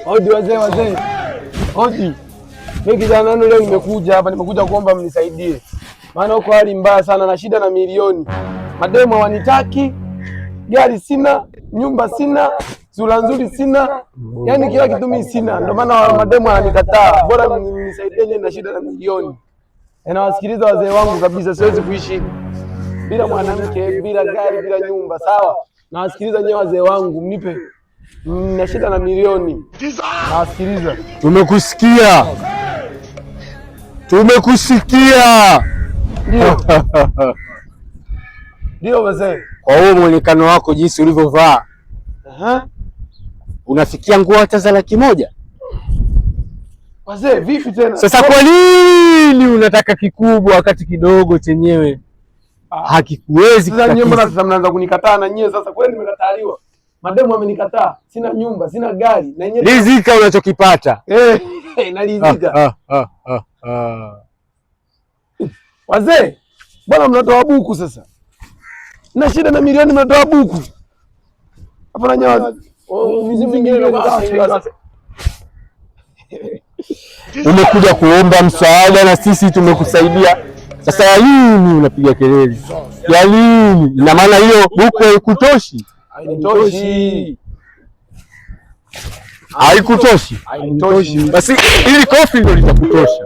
Hodi wazee, wazee. Hodi. Mimi kijana wenu leo nimekuja hapa, nimekuja kuomba mnisaidie. Maana huko hali mbaya sana na shida na milioni. Mademu hawanitaki, gari sina, nyumba sina, sura nzuri sina, yaani kila kitu mimi sina. Ndio maana mademu wananikataa. Bora mnisaidie nyinyi na shida na milioni. Nawasikiliza wazee wangu kabisa, siwezi kuishi bila mwanamke, bila gari, bila nyumba. Sawa, nawasikiliza nyewe wazee wangu, mnipe na shida na milioni. Nawasikiliza. Tumekusikia, tumekusikia. Ndio, ndio wazee. Kwa huo mwonekano wako, jinsi ulivyovaa, unafikia nguo hata za 100,000? Wazee vipi tena? Sasa kwa nini unataka kikubwa wakati kidogo chenyewe hakikuwezi? Sasa nyie mbona sasa mnaanza kunikataa na nyie sasa kweli nimekataliwa. Mademu amenikataa, sina nyumba, sina gari na nyie Rizika unachokipata. Eh, naridhika. Ah, ah, ah, ah. Wazee, mbona mnatoa buku sasa? Na shida na milioni mnatoa buku. Hapo na nyawa mizimu mingine inakuwa sasa. Umekuja kuomba msaada na sisi tumekusaidia. Sasa ya nini unapiga kelele? Ya nini? Ina maana hiyo buku haikutoshi? Hainitoshi. Haikutoshi? Hainitoshi. Basi ili kofi ndio litakutosha.